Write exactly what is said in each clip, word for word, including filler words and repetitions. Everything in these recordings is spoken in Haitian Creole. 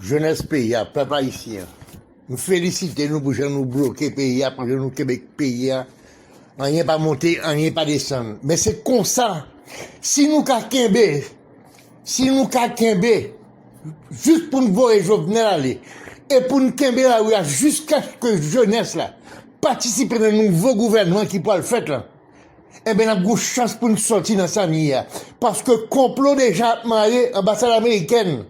Jenès peyi a, pèp ayisyen an, m felisite nou pou jan nou bloke peyi a, pou jan nou kenbe peyi a. Anyen pa monte, anyen pa desann. Men se konsa, si nou ka kenbe, si nou ka kenbe, jis pou n voye Jovenel ale, e pou n kenbe lari a jiskaske jenès la patisipe nan nouvo gouvènman ki pral fèt la, enben, n ap gen chans pou n sòti nan sa n ye a. Paske konplo deja ap mare, anbasad amerikèn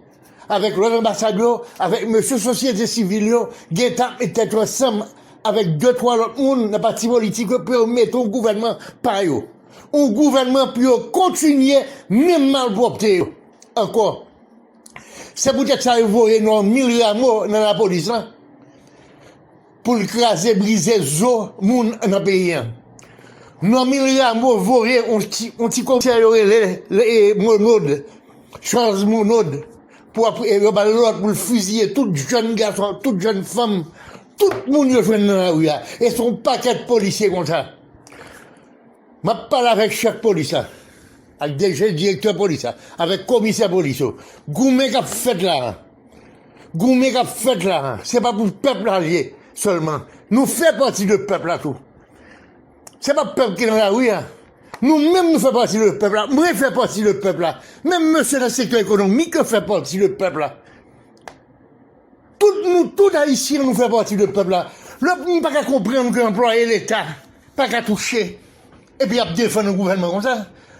avèk lòt anbasad yo, avèk mesye sosyete sivil yo, gentan ap met tèt yo ansanm avèk de, twa lòt moun nan pati politik yo pou yo mete yon gouvènman pa yo. Yon gouvènman pou yo kontinye menm malpwòpte yo ankò. Se poutèt sa yo voye Normil Rameau nan lapolis lan pou l kraze, brize zo moun nan peyi a. Normil Rameau voye yon ti, yon ti komisè yo rele, e, Monod, Charles Monod, pou ap, e, yo ba l lòd pou l fiziye tout jèn gason, tout jèn fanm, tout moun yo jwenn nan lari a. E se yon pakèt polisye konsa. M ap pale avèk chèf polis la, ak D G, direktè polis la, avèk komisè polis yo. Goumen k ap fèt la a, goumen k ap fèt la a, se pa pou pèp la l ye sèlman. Nou fè pati de pèp la tou. Se pa pèp ki nan lari a. Nou menm nou fè pati de pèp la. Mwen fè pati de pèp la. Menm mesye nan sektè ekonomik yo fè pati de pèp la. Tout nou, tout ayisyen, nou fè pati de pèp la. Lè m pa ka konprann ke anplwaye leta pa ka touche, epi y ap defann yon gouvènman konsa.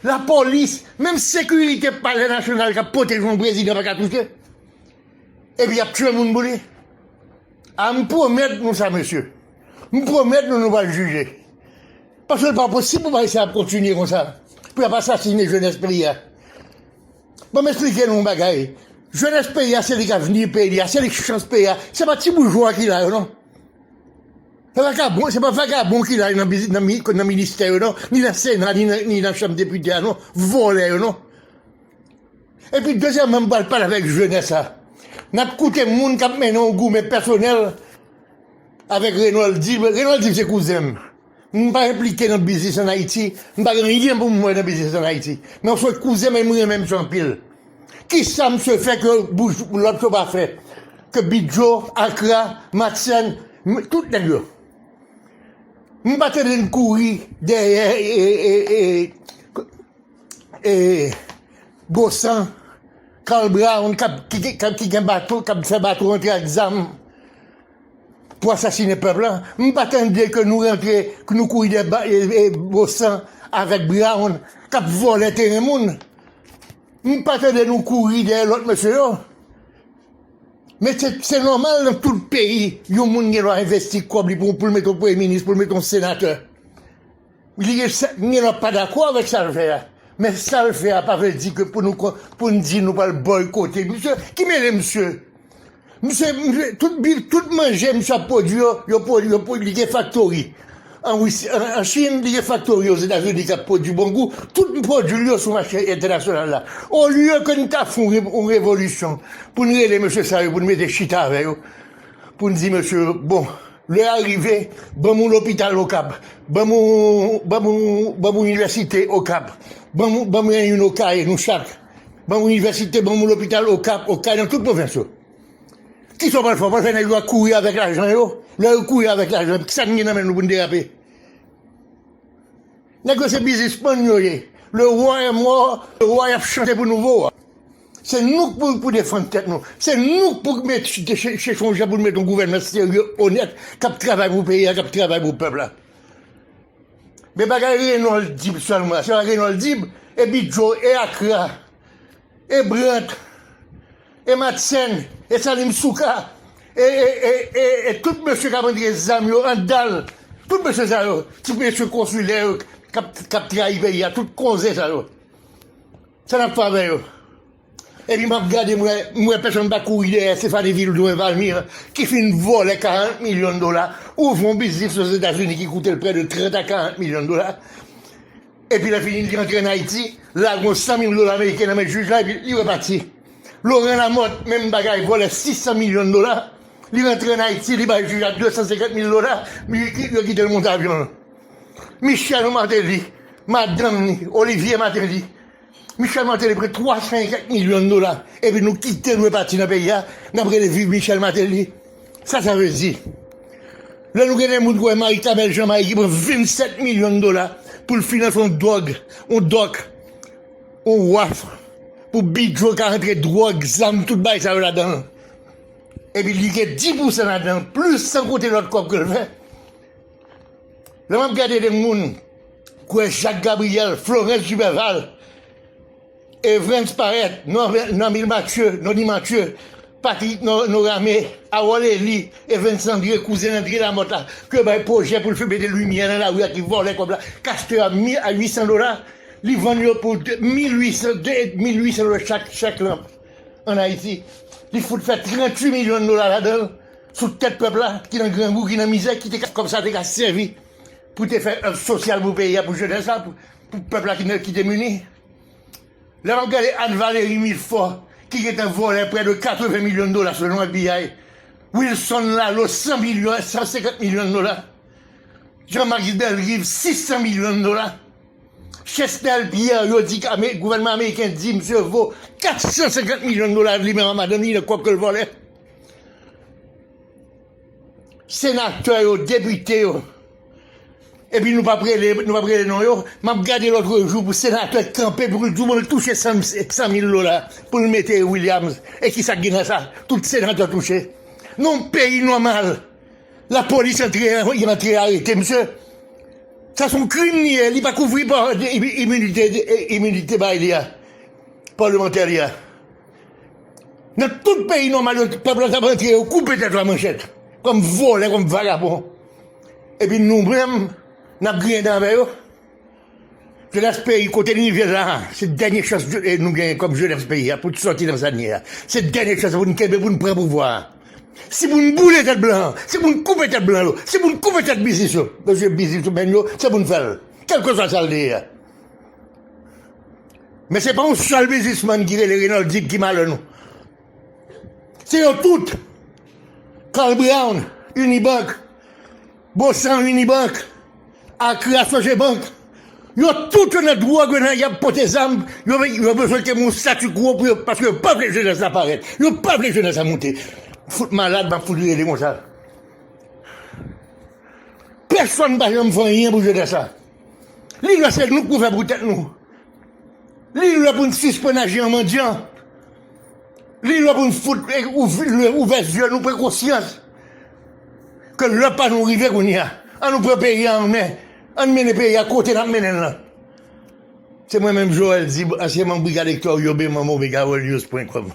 Lapolis, menm sekirite palè nasyonal k ap pwoteje yon prezidan pa ka touche. Epi y ap tiye moun pou li. A, m pwomèt nou sa, mesye. M pwomèt nou, nou pral jije. Paske l pa posib pou bagay sa ap kontinye konsa. Pou y ap asasine jenès peyi a. Ban m esplike nou yon bagay. Jenès peyi a, se li k avni peyi a, se li k chans peyi a. Se pa ti boujwa ki la yo, non. Se vakabon, se pa vakabon ki la nan, nan, nan ministè yo, non. Ni nan Sena, ni nan, ni nan Chanm Depite a, non. Vòlè yo, non. Epi, dezyèmman, m pral pale avèk jenès la. N ap koute moun k ap mennen yon goumen pèsonèl avèk Renold Dib. Renold Dib se kouzen m. M pa enplike nan biznis ann Ayiti. M pa gen anyen pou m wè nan biznis ann Ayiti. Men se kouzen m e m renmen misye anpil. Kisa misye fè ke bouch lòt yo pa fè? Ke Bidjo, Akra, Matsèn, m- tout nèg yo. M pa tande n kouri dèyè e, e, e, e, Bosan, Carl Brown, k ap, ki, ki, k ap, ki gen bato, k ap fè bato rantre ak zam pou asasinen pèp la. M pa tande ke nou rantre, ke nou kouri dèyè ba- e, e, Bosan avèk Brown, k ap vòlè teren moun. M pa tande nou kouri dèyè lòt mesye yo. Men se, se nòmal nan tout peyi, yon moun gen dwa envesti kòb li pou, pou l mete yon premye minis, pou l mete yon senatè. Li gen sa, gen dwa pa dakò avèk sa l fè a. Men sa l fè a pa vle di ke pou nou kon- pou n di nou pral bòykote misye. Ki mele misye? Misye, misye, tout bi- tout manje misye ap pwodui yo, yo pwodui, yo pwodui, li gen faktori. An Risi, an, an Chin, li gen faktori Ozetazini k ap pwodui bongou. Tout pwodui l yo sou mache entènasyonal la. Olye ke n ta fè yon re- yon revolisyon pou n rele mesye sa yo, pou n mete chita avè yo, pou n di mesye yo, bon, lè a rive, ban m yon lopital Okap, ban m yon, ban m yon, ban m yon inivèsite Okap, ban m, ban m yon Okay, nou chak, ban m yon inivèsite, ban m yon lopital Okap, Okay, nan tout pwovens yo. Kisa w pral fè? W pral fè nèg yo kouri avèk lajan yo? Lè yo kouri avèk lajan, kisa n gen nan men nou pou n derape? Nèg yo se biznismann yo ye. Le roi est mort, le roi y ap chante pou nouvo a. Se nou k pou, pou defann tèt nou. Se nou k pou met, chèche yon jan pou n met yon gouvènman serye, onèt, k ap travay pou peyi a, k ap travay pou pèp la. Men bagay Renold Dib sèlman, se pa Renold Dib, e Bidjo, e Akra, e Brandt, e Matsèn, e Salim Souka, e, e, e, e, e tout mesye k ap rantre zam yo anndan l, tout mesye sa yo, ti mesye konsilè yo k ap, k ap trayi peyi a, tout konze sa yo. Sa n ap fè avè yo? Epi m ap gade, m wè, m wè pèsonn pa kouri dèyè Stéphanie Vildouin Valmir, ki fin vòlè karant milyon dola, ouvri yon biznis Ozetazini ki koute l prè de trant a karant milyon dola. Epi lè fini, li rantre ann Ayiti, lage yon san mil dola ameriken nan men jij la, epi li repati. Laurent Lamothe, menm bagay, vòlè sis san milyon dola. Li rantre ann Ayiti, li bay jij la de san senkant mil dola, li, yo kite l monte avyon l. Michel Martelly, madanm li, Olivier Martelly, Michel Martelly pran twa san e kèk milyon dola, epi nou kite l, nou pati nan peyi a, n ap rele viv Michel Martelly. Sa sa vle di? Lè nou gen de moun kwè Marie Carmelle Jean Marie ki pran vennsèt milyon dola pou l finanse yon dòg, yon dòk, yon waf, pou Bidjo ka rantre dwòg, zam, tout bagay sa yo ladan l. Epi li gen dis pousan ladan l, plis san konte lòt kòb ke l fè. Lè m ap gade de moun, kwè Jacques Gabriel, Florence Duberval, Evens Parèt, Nor-, Normil Mathieu, Nony Mathieu, Patrick Nor-, Norame, Harold Élie, Evens André, kouzen André Lamothe la, ke bay pwojè pou l fè mete limyè nan lari a, ki vòlè kòb la, k achte a mil, a uit san dola, li vann yo pou de, mil uit san, de, mil uit san dola chak, chak lanp ann Ayiti. Li fout fè tranntuit milyon dola ladan l, sou tèt pèp la, ki nan grangou, ki nan mizè, ki te ka, kòb sa te ka sèvi pou te fè èv sosyal pou peyi a, pou jenès la, pou, pou pèp la ki nan, ki demini. Lè m ap gade Anne Valerie Milfort, ki gentan vòlè prè de katreven milyon dola selon F B I, Wilson Lalo, san milyon, san senkant milyon dola, Jean Max Bellerive, sis san milyon dola, Chesnel Pierre, yo di ke Ame-, gouvènman ameriken di misye vo kat san senkant milyon dola, li menm ak madanm li, nan kòb ke l vòlè. Senatè yo, depite yo, epi nou p ap rele, nou p ap rele non yo. M ap gade lòt jou pou senatè kanpe pou l di w, bon, l touche san, san mil dola pou l mete Williams. E kisa k gen nan sa? Tout senatè touche. Nan yon peyi nòmal, lapolis antre, y antre arete misye. Sa se yon krim li ye, li pa kouvri pa iminite, iminite bay li a, palemantè li a. Nan tout peyi nòmal yo, pèp la t ap antre, yo koupe tèt yo a manchèt, kòm vòlè, kòm vagabon. Epi nou menm, n ap griyen dan avè yo. Jenès peyi, kote n rive la, se dènye chans nou genyen kòm jenès peyi a pou n sòti nan sa n ye a. Se dènye chans pou n kenbe, pou n pran pouvwa a. Si pou n boule tèt blan an, si pou n koupe tèt blan yo, si pou n koupe tèt biznis yo, mesye biznismenn yo, se pou n fè l. Kèlkeswa sa l te ye a. Men se pa yon sèl biznismann ki rele Reynold Dib ki malè nou. Se yo tout. Carl Brown, Unibank, Bosan, Unibank, Akra, Sogebank. Yo tout yo nan dwòg, yo nan, y ap pote zam, yo, yo bezwen ke moun statu quo pou yo, paske yo pa vle jenès la parèt. Yo pa vle jenès la monte. Fout malad, m ap fout rele konsa. Pèsonn pa janm fè anyen pou jenès la. Li lè se nou k pou fè pou tèt nou. Li lè pou n sispann aji an mandyan. Li lè pou n fout, e, ouvè, ouvè zye nou, pran konsyans ke lè pa nou rive kounye a. Ann nou pran peyi a an men. Ann mennen peyi a kote n ap mennen l lan. Se mwen menm Joel Dib, ansyen manm Brigad Hector Yobe, manm Omega World News point com.